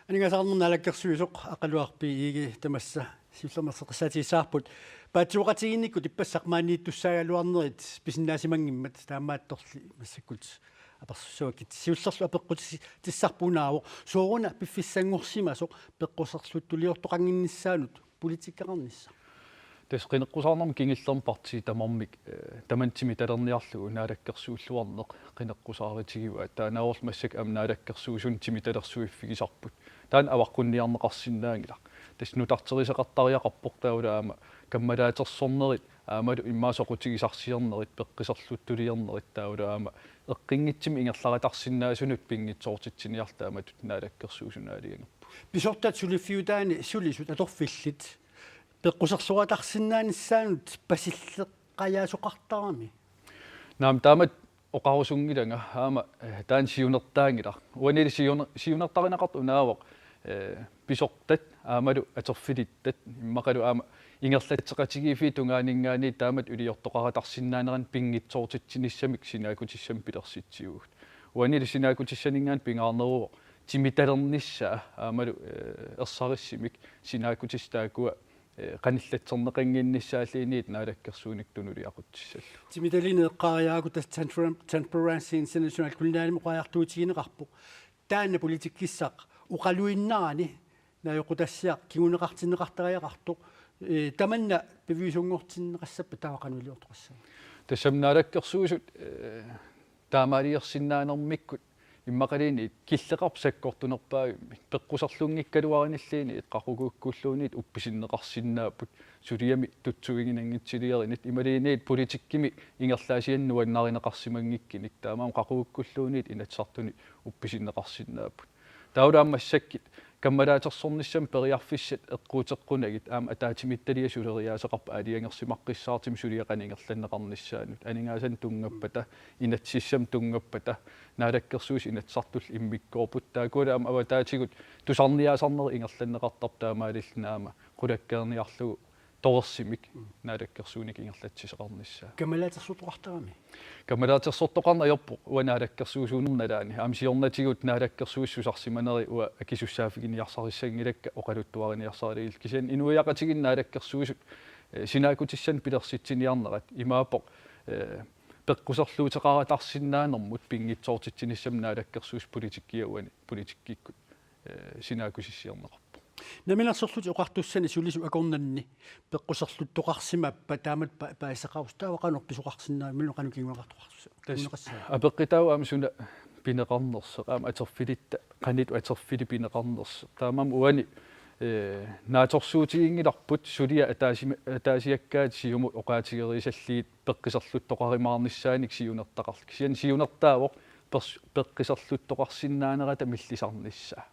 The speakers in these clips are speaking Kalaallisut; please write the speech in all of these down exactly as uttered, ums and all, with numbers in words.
Aningaasaqarnermut naalakkersuisoq Aqqaluaq B. Egede tamassa siullermeersoqqissaatigissavarput. Paatsiveqatigiinnikkut ippassaq maaniittussaagaluarnerit pisinnaasimanngimmat taamaattorli massakkut apersussavakkit. Siullerlu apeqqutissarput unaavoq: Sooruna piffissanngorsimasoq peqquserluttuliortoqannginnissaanut politikkeqarnissaq? Tassa qineqqusaarnermut kingullermut partiit tamarmik, eh, tamanna timitalerniarlugu naalakkersuilluarneq qineqqusaarutigivaat. Taannaavorlu massakkut aamma naalakkersuisuni timitalersuiffigisarput. Taanna avaqqunniarneqarsinnaanngilaq. Tassa nutarterisoqartariaqarpoq taavalu aamma kammalaatersornerit aammalu immaqa soqutigisarsiornerit, peqquserluttuliornerit taavalu aamma eqqunngitsumik ingerlaritarsinnaasunut pinngitsoortitsiniarluta taamatut naalakkersuisuni aalajangerpugut. Pisortat suliffiutaanni sulisut atorfillit peqquserluartarsinnaanissaannut pasilleqqajaasoqartarami? Naamik, taamatut oqarusunngilanga, aamma, eh, taanna siunertaanngilaq. Uanili siuner-, siunertarineqartoq unaavoq, eh, pisortat aammalu atorfilittat immaqalu aamma ingerlatseqatigiiffiit tungaanninngaanniit taamatut iliortoqaratarsinnaanerannik pinngitsoortitsinissamik sinaakkutissamik pilersitsivugut. Uanili sinaakkutissaninngaanniit pingaarneruvoq timitalernissaa aammalu, eh, ersarissumik sinaakkutissat taakkua, eh, qanillatserneqannginnissaalluunniit naalakkersuinikkut tunuliaqutissallugit. Timitalerneq eqqaariarakku tassa Transpa-, Transparency International Greenlandimi oqariartuutigineqarpoq. Taanna politikkissaq oqaluinnarani najoqqutassiaq kinguneqartinneqartariaqartoq, eh, tamanna piviusunngortinneqassappat taava qanoq iliortoqassava? Tassami naalakkersuisut, eh, taamaaliorsinnaanermikkut immaqaluunniit killeqarpoq sakkortunerpaavimmik, peqquserlunngikkaluarinilluunniit qaqugukkulluunniit uppisinneqarsinnaapput, suliami tutsuiginanngitsiliorluni, imaluunniit politikkimi ingerlaasianut nuannarineqarsimanngikkunik, taamaammat qaqugukkulluunniit Inatsisartuni uppisinneqarsinnaapput. Taavalu aamma massakkut kammalaatersornissamut periarfissat eqquuteqqunagit aamma ataatsimiititaliaq suleriaaseqarpoq aalajangersimaqqissaartumik suliaq qanoq ingerlanneqarnissaanut, aningaasanut tunngappata, inatsisissamut tunngappata, naalakkersuisut Inatsisartullu immikkoorput. Taakkualu aamma avataatigut tusarniaasarnerit ingerlanneqartarput, taamaalilluni aamma qulakkeerniarlugu torersumik naalakkersuinikkut ingerlatsisoqarnissaa. Kammalaatersortoqartarami? Kammalaatersortoqarneq ajorpoq uanga naalakkersuisuunerma nalaani. Aamma siornatigut naalakkersuisut susarsimanerat uanga akisussaaffiginiarsarissanngilakka oqaluttuariniarsarilik. Kisianni inuiaqatigiinni naalakkersuisut, eh, sinaakkutissanik pilersitsiniarnerat imaappoq, eh, peqquserluuteqaratarsinnaanermut pinngitsoortitsinissamut naalakkersuisut politikkiat uani politikkikkut, eh, sinaakkusissiorneqarpoq. Namminersorlutik Oqartussani sulisut akornanni peqquserluttoqarsimappat taamatut pa-, paasisaqarussi, taava qanoq pisoqarsinnaavimmi, qanoq kinguneqartoqarsusi? Tassa kinguneqassavat. Apeqqutaavoq aamma suna pineqarnersoq, aamma atorfilitta, qanoq atorfilik pineqarnersoq. Taamaammat uani, eh, naatsorsuutiginngilarput suliat ataasima-, ataasiakkaat siumut oqaatigereersallugit peqquserluttoqarumaarnissaannik siunertaqarlutik. Kisianni siunertaavoq pers-, peqquserluttoqarsinnaanerata millisarnissaa.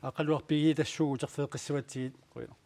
Aqqaluaq B. Egede, tassuugu uterfigeqqissavatsigit. Qujanaq.